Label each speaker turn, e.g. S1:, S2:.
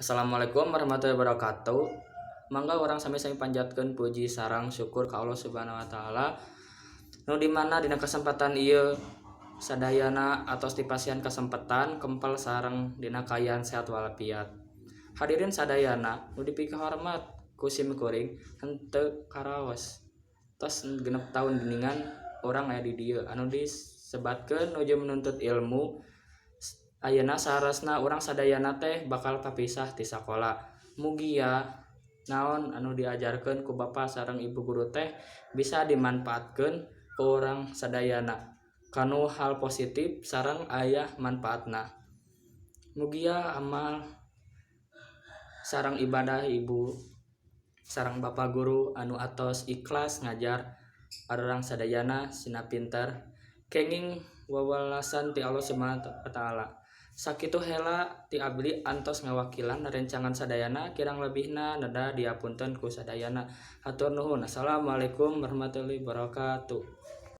S1: Assalamualaikum warahmatullahi wabarakatuh. Mangga urang sami-sami panjatkeun puji sareng syukur ka Allah Subhanahu wa taala, nu di mana dina kesempatan ieu sadayana atos dipasihan kesempatan kempel sareng dina kaayaan sehat walafiat. Hadirin sadayana nu dipikahormat ku sim kuring, henteu karaos tos 6 tahun geuningan urang aya di dieu anu disebatkeun nuju menuntut ilmu. Ayeuna saharosna urang sadayana teh bakal papisah ti sakola. Mugia naon anu diajarkeun ku bapa sareng ibu guru teh bisa dimanfaatkeun ku urang sadayana kanu hal positif sareng aya manfaatna. Mugia amal sareng ibadah ibu sareng bapa guru anu atos ikhlas ngajar arurang sadayana sina pinter kenging wawelasan ti Allah Subhanahu wa taala. Sakitu heula ti abdi antos ngawakilan rerencangan sadayana, kirang lebihna neda dihapunten ku sadayana. Hatur nuhun. Assalamualaikum warahmatullahi wabarakatuh.